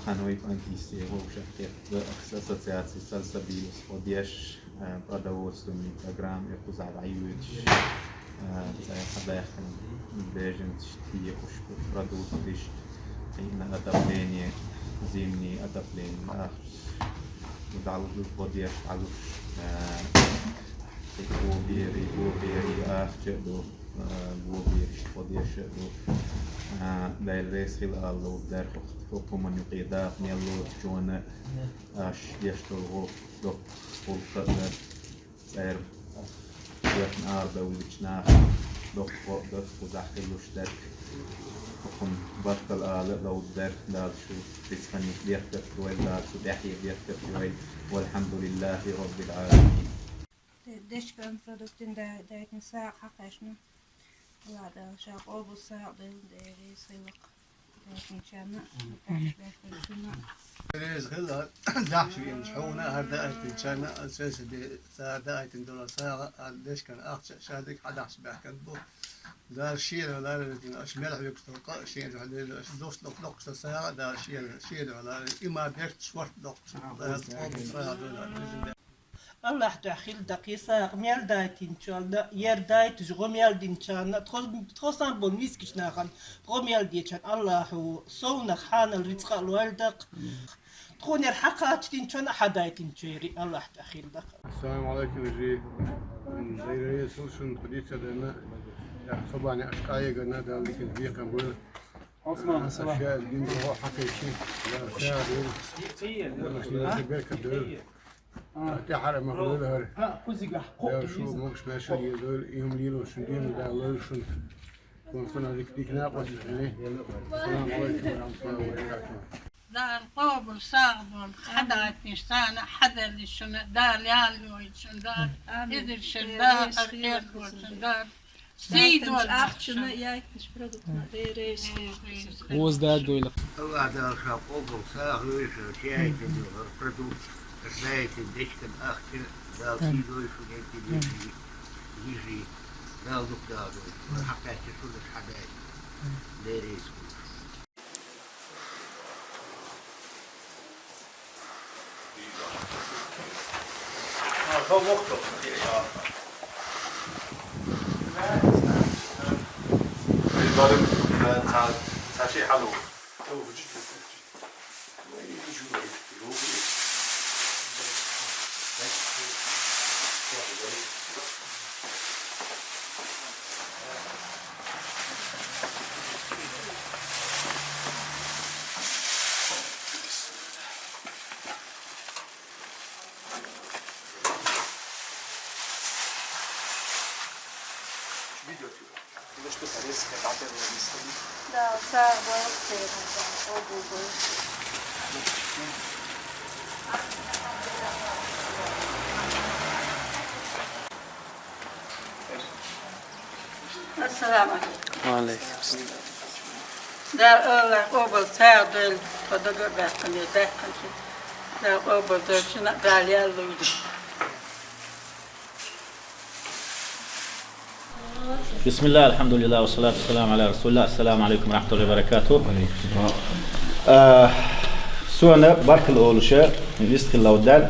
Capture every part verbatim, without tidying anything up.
Хьанвип Антисти вовшахъхӀетта ассоциаци Сальсабилас гӀо деш, а, продовольственный программа кхузахь дӀайоьдуш, а, цӀе хьабаьхкина беженцаш тӀеоьхуш бу продукташ, кхиъна отопление, зимний отопление, ахча дӀалуш гӀо деш, дӀалуш, а, кхин гобери, гобери ахча а ду, а, гобераш гӀо деш а ду. А, Дала реза хила ала ловргдар хӀокху хӀуманна юкъе дакъа мел лоцучунна, аша деш долу гӀо доккха гӀуллакх а дар, церан дешна арадовлучу наха доккха гӀо а дар, кхузахь хилуш дерг. ХӀокхунна баркалла ала а ловргдар, Дала шу рицкъанаш бехкат дойла, Дала шу тӀаьхье бехкат дойла. Валхьамдулиллахи Роббил Ӏаламин. Де-, дешкан продуктин да-, дайтина сагӀа хьакхаьчна. Ладал, ша къобал сагӀа делла, Дела реза хиларх. Дайтинчарна, баьхкинчунна. Реза хила, дахьаш веанчу хьуна, хӀара даийтинчарна, а, цецаде, цара даийтина долу сагӀа, а, дешкан ахча, ша дика хьадахьаш баьхкина бу. Дала шена лара везина, аша мел хьоьгуш долу къа а шена дуьхьа лелла, аша дусталуш доккхуш долу сагӀа а Дала шена, шена дуьхьа лара, и ма берташ шорта доккхуш, Дала къобал сагӀа дойла, везина. Аллахь дуьхьа хила даккхий сагӀа мел дайтинчарна, яра дайташ гӀо мел динчарна, тхо, тхо санна болу мискачу нахана гӀо мел дечарна Аллахьо совнах хьанал рицкъа а лойла даккха. Тхуна яра хьакхачдинчарна а, хьадайтинчеран а Аллахь дуьхьа хила даккха. Ассаламу алейкум, жи. М, Дела реза хуьлда шуна, тхо дийца а даьлла, я собарна аша къахьегарна, Дала диканца бекхам бойла. Осман, аша салам. Динан гӀо хьакхайкхи, я сагӀа дойла. Аллахь беркат дойла. А. ТӀаьхьара ма хуьлда хӀара. Кхузигахь кхоъ. Дала шу могуш-маьрша дойла, и хӀума лело шун дийна Дала лойла шуна. Вон шуна дика, дика накъостий хили. Ассаламу алейкум ва рахматуллахи ва баракатуху. Дала къобал сагӀа дойла, хьадайтинчарна а, хьаделлачунна а Дала ял йойла шуна, Дала. Амин. Иза шуна Дала, хьан кхел болчун Дала. Сий долу ахчана яйтинчу продуктана Дела реза хуьлда. Вовза Дала дойла. Аллахь Дала ша къобал сагӀа дойла шуна, ша яйтина долу продукт, ша яйтина дешкан ахча, Дала сий дойла шуна, яйтина йижарий, йижарий, Дала дукха Дала дойла шуна, хьакхаьчча шуна аша хьадаьлла. Дела реза хуьлда шуна. Да, сагӀа бойла, къобал бойла. Ассаламу алейкум. Ва алейкум ассалам. Дала Аллахь къобал сагӀа дойла, тхо дага а баьккхина, баьккхина. Дала къобал дойла шуна а, Дала ял лойла. Бисмиллах, алхьамдулиллах, ва салату ва саламу аля расулиллах. Ассаламу алейкум ва рахматуллахи ва баракатух. А, суна баркалла олуша, вистхила ловргдар,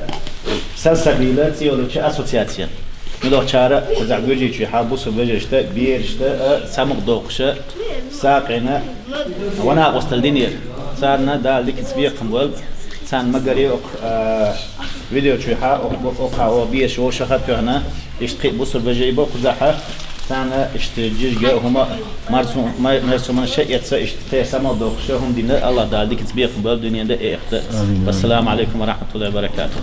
Сальсабила цӀе йолчу ассоциацина. Муьлххачара кхузахь гуьржийчохь бусалба вежаршна, берашна, а, самукъадоккхуша, сагӀина, ванакъосталла динера. Царна Дала диканца бекхам бойла, царна магаре окху, а, видео чохь, окху, окху, о, беша вовшах а тоьхна, иштта кхин бусалба вежарий бу кхузахь, царна иштта жижиг а, хӀума, марсу-, ма-, марсуман ша эца, иштта кхин самукъадоккхуша, хӀума дина, Аллахь Дала диканца бекхам бойла дуьненна а, эхарта а. Амин. Вассаламу алейкум ва рахматуллахи ва баракатух.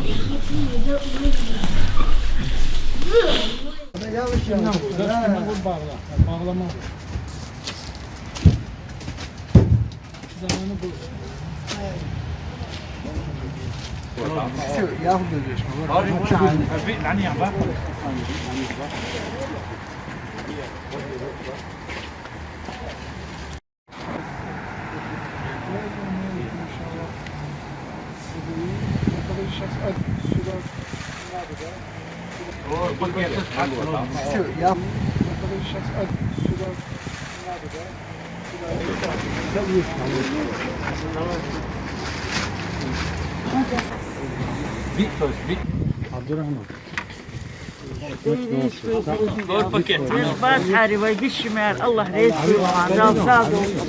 Abdurrahman. Bas hariba, bir şimer, Allah razı olsun. Razı olsun.